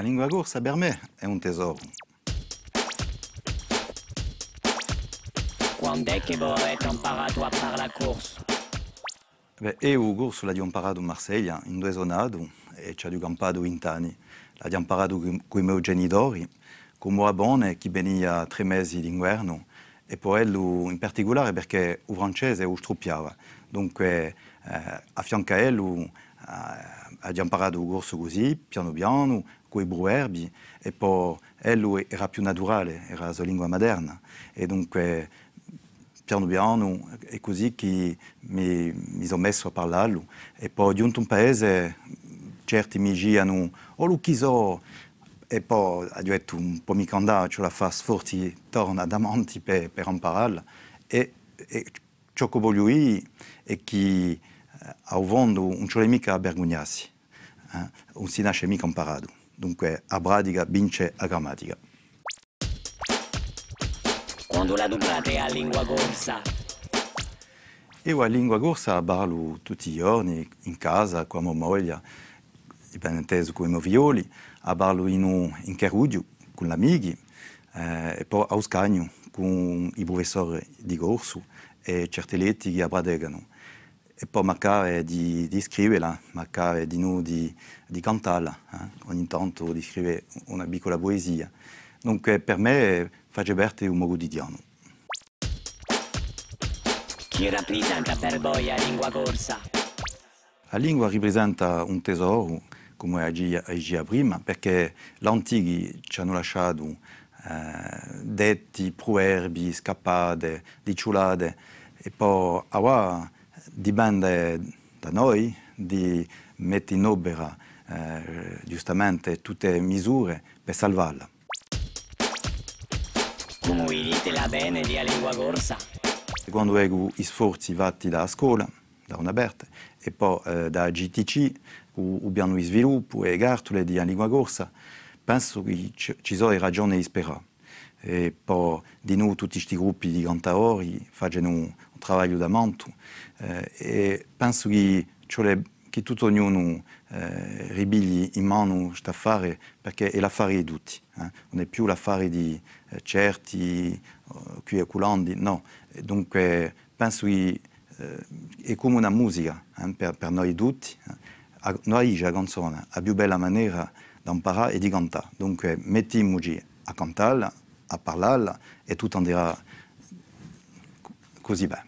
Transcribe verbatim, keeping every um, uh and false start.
A lingua corsa per mè hè un tesoru. Quand'hè chì vo avete amparatu à parlà corsu? Bè, eiu u corsu l'aghju amparatu in Marseglia, induve sò natu, è ci aghju campatu vint'anni. L'aghju amparatu cù, cù i mo genitori, cù u mo babbone chì venia trè mesi d'inguernu, è po ellu in particulare perchè u francese u struppiava. Dunque, eh, à fiancu à ellu, eh, aghju amparatu u corsu cusì, pianu pianu, cù i pruverbii, è po ellu era più naturale, era a so lingua materna, è dunque pianu pianu hè cusì chì mi, mi sò messu à parlallu, è po ghjuntu in paese certi mi dicianu: "O lu chì sò", è po aghju dettu: "Un pò micca andà, ci vole à fà sforzi torna davanti per, per amparalla", è, è ciò ch'o vogliu dì hè chì, eh, à u fondu ùn ci vole micca à vergugnassi, eh, ùn si nasce micca amparatu. Dunque, a pratica vince a grammatica. Quandu l'aduprate a lingua corsa? Eiu a lingua corsa a parlu tutti i ghjorni, in casa, cù a mo moglia, è ben intesu cù i mo figlioli, a parlu in u, in carrughju, cù l'amichi, eh, è po à u scagnu, cù i prufessori di corsu è certi eletti chì a praticanu. È po m'accade di, di scrivela, m'accade dinù di, di cantalla, eh. Ogni tantu di scrive una piccula puesia. Dunque, per mè, face parte di u mo cutidianu. Chì raprisenta per voi a lingua corsa? A lingua riprisenta un tesoru, cum'è a dicia, a dicia prima, perchè l'antichi ci anu lasciatu, eh, detti, pruverbii, scappate, diciullate, è po avà dipende da noi di mette in opera, eh, ghjustamente tutte e misure per salvalla. Cumu vidite l'avvene di a lingua corsa? Quandu vecu i sforzi fatti da a scola, da una parte, è po, eh, da a G T C, cù u pianu di sviluppu è e cartule di a lingua corsa, pensu chì ci, ci sò e ragione di sperà. È po dinù tutti sti gruppi di cantadori facenu un, un travagliu tamantu, eh, è pensu chì ci vole chì tuttu ognunu, eh, ripigli in manu st'affare, perchè hè l'affare di tutti, eh. Ùn hè più l'affare di, eh, certi, eh, quì è culandi, nò. È dunque, pensu chì, eh, hè cum'è una musica, eh, per, per noi tutti, eh. A, noi dice a canzona, a più bella manera d'amparà hè di cantà. Dunque, mettimuci à cantalla, à parlalla, è tuttu anderà cu-, cusì bè.